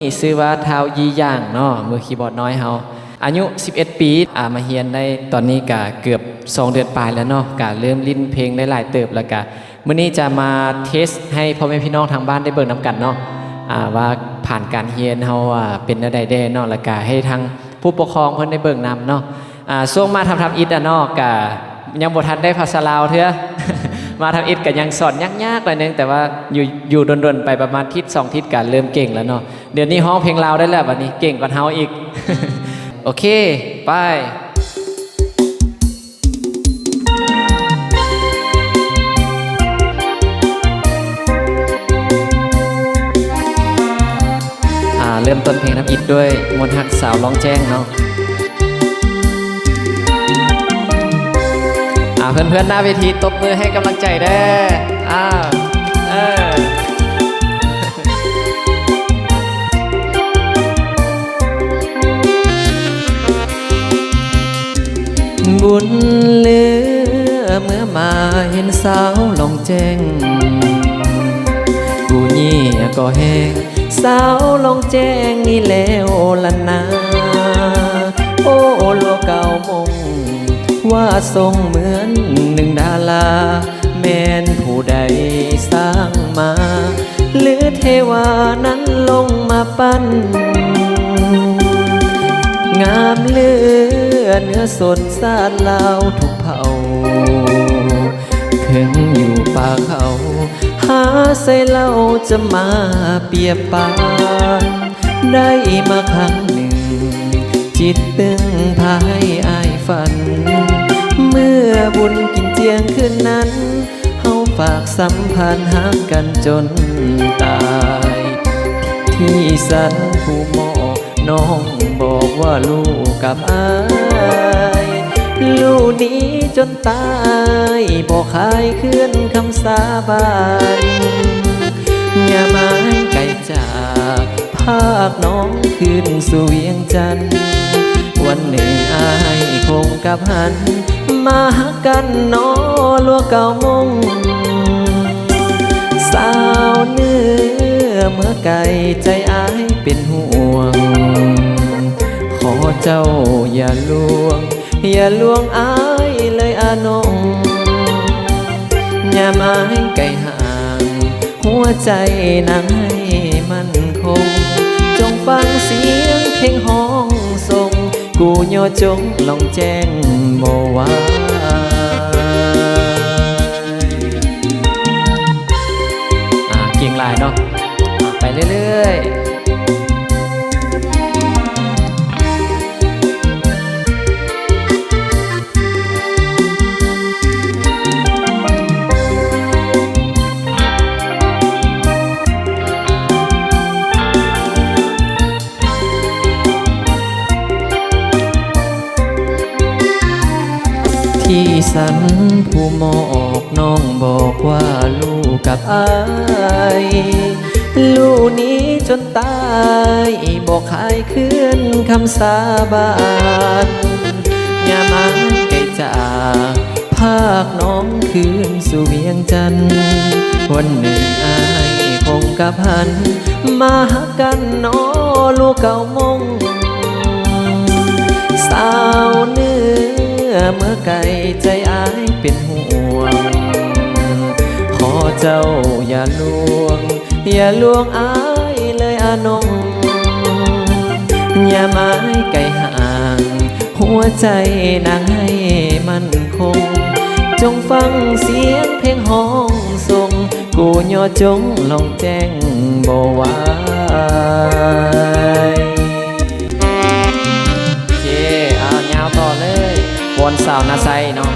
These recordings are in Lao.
ນີ້ຊື່ວ່າ ທ້າວ ຢີ່ຢາງ ເນາະ ມືຄີບອດນ້ອຍເຮົາ ອາຍຸສິບເອັດປີ ອາ ມາຮຽນໄດ້ຕອນນີ້ກະເກືອບສອງເດືອນປາຍແລ້ວເນາະ ກະເລີ່ມຫຼິ້ນເພງໄດ້ຫຼາຍເຕີບ ແລ້ວກະມື້ນີ້ຈະມາເທສໃຫ້ພໍ່ແມ່ພີ່ນ້ອງທາງບ້ານໄດ້ເບິ່ງນຳກັນເນາະ ອາ ວ່າຜ່ານການຮຽນເຮົາ ອາ ເປັນແນວໃດແດ່ເນາະ ແລ້ວກະໃຫ້ທາງຜູ້ປົກຄອງເພິ່ນໄດ້ເບິ່ງນຳເນາະ. ອາ ຊ່ວງມາທຳ ທຳອິດອະເນາະ ກະຍັງບໍ່ທັນໄດ້ພາສາລາວເທື່ອ ມາທຳອິດກະຍັງສອນຍາກໆໜ້ອຍໜຶ່ງ ແຕ່ວ່າຢູ່ ຢູ່ດົນໆໄປປະມານທິດສອງທິດກະເລີ່ມເກັ່ງແລ້ວເນາະ ດຽວນີ້ຮ້ອງເພງລາວໄດ້ແລ້ວ ບັດນີ້ເກັ່ງກວ່າເຮົາອີກ ໂອເຄ ໄປ. ອ່າ ເລີ່ມຕົ້ນເພງທຳອິດດ້ວຍ ມວນຮັກສາວລ່ອງແຈ້ງເນາະ ອ່າ ເພື່ອນໆໜ້າເວທີຕົບມືໃຫ້ກຳລັງໃຈແດ່ ອ່າ ເອີ. ບຸນເຫຼືອເມື່ອມາເຫັນສາວລ່ອງແຈ້ງ ກູເຍຍກໍແຮງ ສາວລ່ອງແຈ້ງນີ້ແລ້ວລະນາ ໂອ້ ລົວເກົ່າມົ້ງ ວ່າຊົງເໝືອນໜຶ່ງດາລາ ແມ່ນຜູ້ໃດສ້າງມາ ຫຼືເທວານັ້ນລົງມາປັ້ນ ງາມເຫຼືອເນື້ອຊົນຊາດລາວທຸກເຜົ່າ ເຖິງຢູ່ປ່າເຂົາ ຫາໃສເລົ່າຈະມາປຽບປານ ໄດ້ມາຄັ້ງໜຶ່ງ ຈິດຕຶງພາໃຫ້ອ້າຍຝັນ ເມື່ອບຸນກິນຈຽງຄືນນັ້ນ ເຮົາຝາກສຳພັນຮັກກັນຈົນຕາຍ ທີ່ສັນຜູ້ໝໍ້ ນ້ອງບອກວ່າລູກກັບອ້າຍ ລູກໜີຈົນຕາຍ ບໍ່ຄາຍເຄື່ອນຄຳສາບານ ຍາມອ້າຍໄກຈາກ ພາກນ້ອງຄືນສູ່ວຽງຈັນ ວັນໜຶ່ງອ້າຍຄົງກັບຫັນ ມາຮັກກັນເນາະ ລົວເກົ່າມົ້ງ ສາວເໜືອເມືອໄກ ໃຈອ້າຍເປັນຫ່ວງ ຂໍເຈົ້າຢ່າລວງ ຢ່າລວງອ້າຍເລີຍອານ້ອງ ຍາມອ້າຍໄກຫ່າງ ຫົວໃຈນາງໃຫ້ໝັ້ນຄົງ ຈົ່ງຟັງສຽງເພງຮ້ອງສົ່ງ ກູຍໍຈົງລ່ອງແຈ້ງບໍ່ວາຍ ອ່າ ເກັ່ງຫຼາຍເນາະ ອ່າ ໄປເລື້ອຍໆ. ທີ່ສັນຜູ້ໝອກ ນ້ອງບອກວ່າລູກກັບອ້າຍ ລູກໜີຈົນຕາຍ ບໍ່ຄາຍເຄື່ອນຄຳສາບານ ຍາມອ້າຍໄກຈາກ ພາກນ້ອງຄືນສູ່ວຽງຈັນ ວັນໜຶ່ງອ້າຍຄົງກັບຫັນ ມາຮັກກັນເນາະ ລູກເກົ່າມົ້ງ ສາວເໜືອເມືອໄກ ໃຈອ້າຍເປັນຫ່ວງ ຂໍເຈົ້າຢ່າລວງ ຢ່າລວງອ້າຍເລີຍອານ້ອງ ຍາມອ້າຍໄກຫ່າງ ຫົວໃຈນາງໃຫ້ໝັ້ນຄົງ ຈົ່ງຟັງສຽງເພງຮ້ອງສົ່ງ ກູຍໍຈົງລ່ອງແຈ້ງບໍ່ວາຍ. ໂອເຄ ເອົາຍາວຕໍ່ເລີຍ ວອນສາວນາໄຊເນາະ.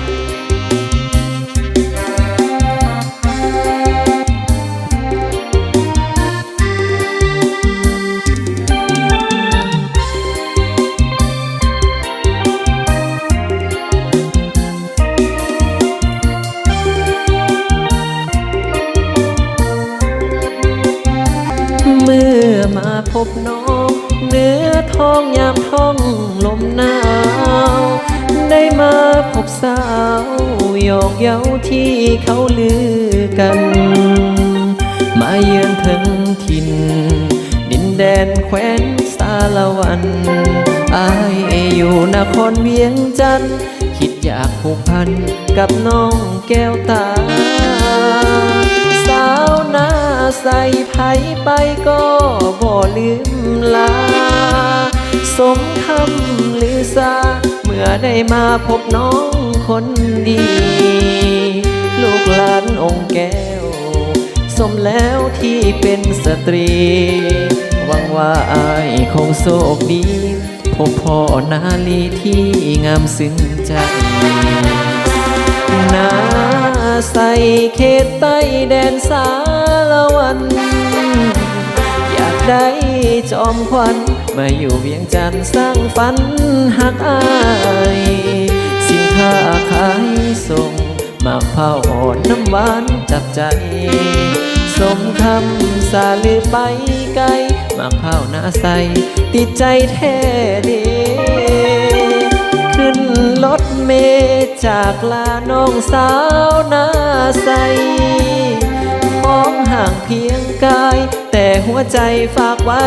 ເມື່ອມາພົບນ້ອງ ເໜືອທ້ອງຍາມທ້ອງລົມໜາວ ໄດ້ມາພົບສາວຫຍອກເຍົາທີ່ເຂົາລືກັນ ມາເຢືອນເຖິງຖິ່ນດິນ ແດນແຄວ້ນສາລະວັນ ອ້າຍຢູ່ນະຄອນວຽງຈັນ ຄິດຢາກຜູກພັນກັບນ້ອງແກ້ວຕາ. ສາວໜ້າໃສໃຜໄປກໍບໍ່ລືມລາ ສົມຄຳລືຊາ ເມື່ອໄດ້ມາພົບນ້ອງຄົນດີ ລູກຫຼານອົງແກ້ວ ສົມແລ້ວທີ່ເປັນສະຕຣີ ຫວັງວ່າອ້າຍຄົງໂຊກດີ ພົບພໍ້ນາລີທີ່ງາມຊຶ້ງໃຈ. ໜ້າໃສເຂດໃຕ້ແດນສາລະວັນ ຢາກໄດ້ຈອມຂວັນ ມາຢູ່ວຽງຈັນສ້າງຝັນຮັກອ້າຍ ສິນຄ້າຂາຍສົ່ງ ໝາກພ້າວອ່ອນນ້ຳຫວານຈັບໃຈ ສົມຄຳສາລືໄປໄກ ໝາກພ້າວໜ້າໃສຕິດໃຈແທ້ເດ. ຂຶ້ນລົດເມຈາກລານ້ອງສາວໜ້າໃສ ຂອງຫ່າງພຽງກາຍ ແຕ່ຫົວໃຈຝາກໄວ້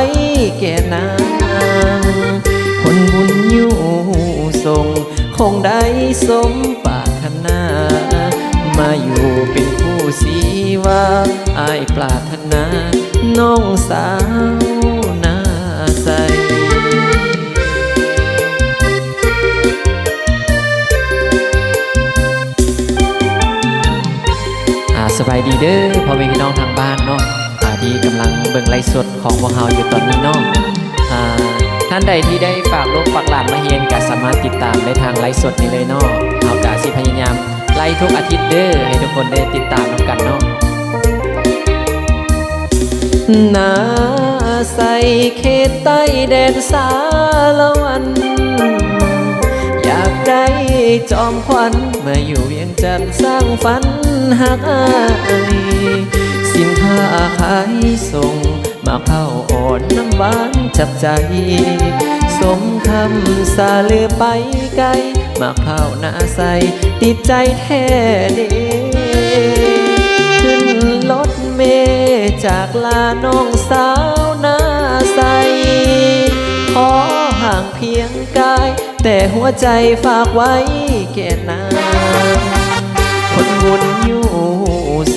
ແກ່ນາງ ຜົນບຸນຍູ້ສົ່ງ ຄົງໄດ້ສົມປາດຖະໜາ ມາຢູ່ເປັນຄູ່ຊີວາ ອ້າຍປາດຖະໜາ ນ້ອງສາວໜ້າໃສ. ອ່າ ສະບາຍດີເດີພໍ່ແມ່ພີ່ນ້ອງທາງບ້ານເນາະ ອ່າ ທີ່ກຳລັງເບິ່ງໄລຟ໌ສົດຂອງພວກເຮົາຢູ່ຕອນນີ້ເນາະ. ອ່າ ທ່ານໃດທີ່ໄດ້ຝາກລູກຝາກຫຼານມາຮຽນ ກໍສາມາດຕິດຕາມໄດ້ທາງໄລຟ໌ສົດນີ້ເລີຍເນາະ. ເຮົາກໍຊິພະຍາຍາມໄລຟ໌ທຸກອາທິດເດີ ໃຫ້ທຸກຄົນໄດ້ຕິດຕາມນຳກັນເນາະ. ໜ້າໃສເຂດໃຕ້ແດນສາລະວັນ ຢາກໄດ້ຈອມຂວັນ ມາຢູ່ວຽງຈັນສ້າງຝັນຮັກອ້າຍ ສິນຄ້າຂາຍສົ່ງ ໝາກພ້າວອ່ອນນ້ຳຫວານຈັບໃຈ ສົມຄຳສາລືໄປໄກ ໝາກພ້າວໜ້າໃສຕິດໃຈແທ້ເດ. ຂຶ້ນລົດເມຈາກລານ້ອງສາວໜ້າໃສ ຂໍຫ່າງພຽງກາຍ ແຕ່ຫົວໃຈຝາກໄວ້ແກ່ນາງ ຜົນບຸນຢູ່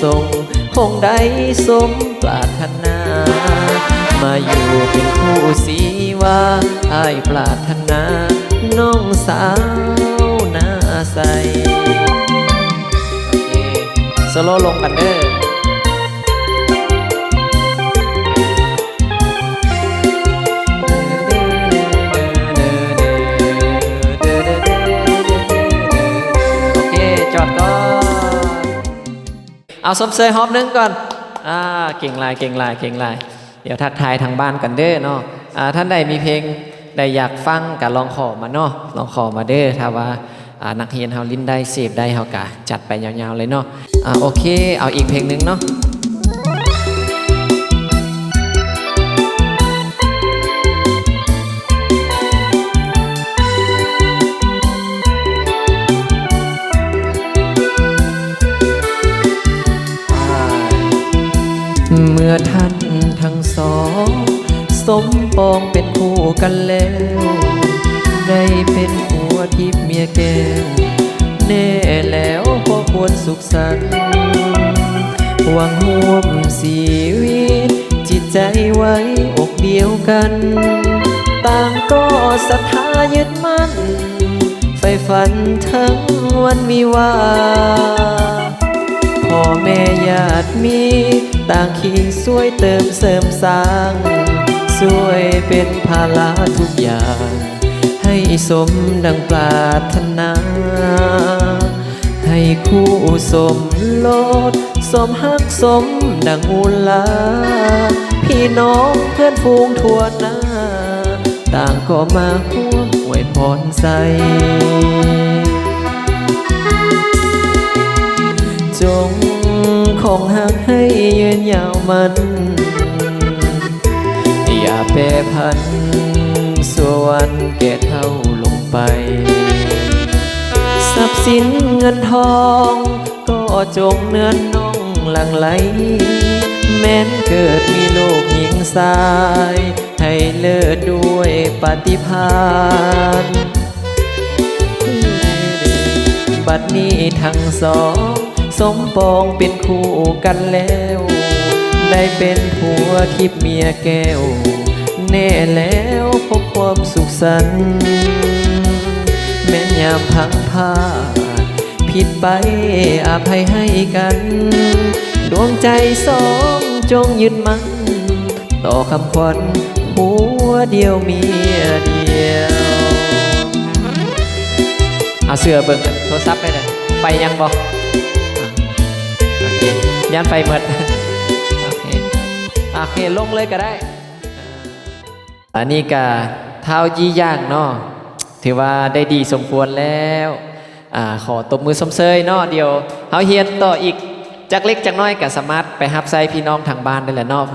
ສົ່ງ ຄົງໄດ້ສົມປາດຖະໜາ ມາຢູ່ເປັນຄູ່ຊີວາ ອ້າຍປາດຖະໜາ ນ້ອງສາວໜ້າໃສ. ໂອເຄ ໂຊໂລລົງກັນເດີ. ໂອເຄ ຈອດກ່ອນ. ເອົາຊົມເຊີຍຮອບໜຶ່ງກ່ອນ. ອ່າ ເກັ່ງຫຼາຍ ເກັ່ງຫຼາຍ ເກັ່ງຫຼາຍ. ດຽວທັກທາຍທາງບ້ານກັນເດີເນາະ. ອ່າ ທ່ານໃດມີເພງໃດຢາກຟັງກໍລອງຂໍມາເນາະ ລອງຂໍມາເດີ. ຖ້າວ່າ ອ່າ ນັກຮຽນເຮົາຫຼິ້ນໄດ້ ເສບໄດ້ ເຮົາກະຈັດໄປຍາວໆເລີຍເນາະ. ອ່າ ໂອເຄ ເອົາອີກເພງໜຶ່ງເນາະ. ເມື່ອທ່ານທັງສອງ ສົມປອງເປັນຄູ່ກັນແລ້ວ ໄດ້ເປັນຜົວທິບເມຍແກ້ວ ແນ່ແລ້ວພໍຄວນສຸກສັນ ຫວັງຮ່ວມຊີວິດ ຈິດໃຈໄວ້ອົກດຽວກັນ ຕ່າງກໍສັດທາຍຶດໝັ້ນ ໃຝ່ຝັນເຖິງວັນວິວາ ພໍ່ແມ່ຍາດມິດຕ່າງຄີງຊ່ວຍເຕີມເສີມສ້າງ ຊ່ວຍເປັນພາລະທຸກຢ່າງ ໃຫ້ສົມດັ່ງປາດຖະໜາ ໃຫ້ຄູ່ສົມລົດ ສົມຮັກສົມດັ່ງອຸລາ ພີ່ນ້ອງເພື່ອນຝູງທົ່ວໜ້າ ຕ່າງກໍມາຮ່ວມອວຍພອນໃສ່ ຈົ່ງຄົງຮັກໃຫ້ຍືນຍາວໝັ້ນ ຢ່າແປຜັນສວນແກ່ເຖົ້າລົງໄປ ຊັບສິນເງິນທອງ ກໍຈົ່ງເນືອນໜອງຫຼັ່ງໄຫຼ ແມ່ນເກີດມີລູກຍິງຊາຍ ໃຫ້ເລີດດ້ວຍປະຕິພານ. ບັດນີ້ທັງສອງສົມປອງເປັນຄູ່ກັນແລ້ວ, ໄດ້ເປັນຜົວທິບເມຍແກ້ວ ແນ່ແລ້ວພົບຄວາມສຸກສັນ. ແມ່ນຍາມພັງພາດ ຜິດໄປອະໄພໃຫ້ກັນ, ດວງໃຈສອງຈົ່ງຍຶດໝັ້ນ ຕໍ່ຄຳຂວັນຜົວດຽວເມຍດຽວ. ເອົາເຊື່ອເບິ່ງໂທລະສັບໄປເດີ ໄຟຍັງບໍ່? ອ່ະ ໂອເຄ ຢ້ານໄຟໝົດ. ໂອເຄ ໂອເຄ ລົງເລີຍກໍໄດ້. ອັນນີ້ກະທ້າວຢີ່ຢ່າງເນາະ ຖືວ່າໄດ້ດີສົມຄວນແລ້ວ. ອາ ຂໍຕົບມືຊົມເຊີຍເນາະ. ດຽວເຮົາຮຽນຕໍ່ອີກຈັກເລັກຈັກນ້ອຍ ກະສາມາດໄປຮັບໃຊ້ພີ່ນ້ອງທາງບ້ານໄດ້ແຫຼະເນາະ.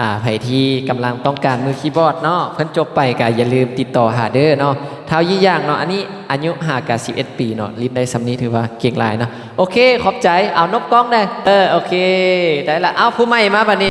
ອາ ໃຜທີ່ກຳລັງຕ້ອງການມືຄີບອດເນາະ ເພິ່ນຈົບໄປກະຢ່າລືມຕິດຕໍ່ຫາເດີເນາະ. ທ້າວຢີ່ຢ່າງເນາະ ອັນນີ້ອາຍຸຫາກະສິບເອັດປີເນາະ ຫຼິ້ນໄດ້ຊ່ຳນີ້ຖືວ່າເກັ່ງຫຼາຍເນາະ. ໂອເຄ ຂອບໃຈ. ເອົານົບກ້ອງແດ່. ເອີ ໂອເຄ ໄດ້ລະ. ເອົາ ຜູ້ໃໝ່ມາບັດນີ້.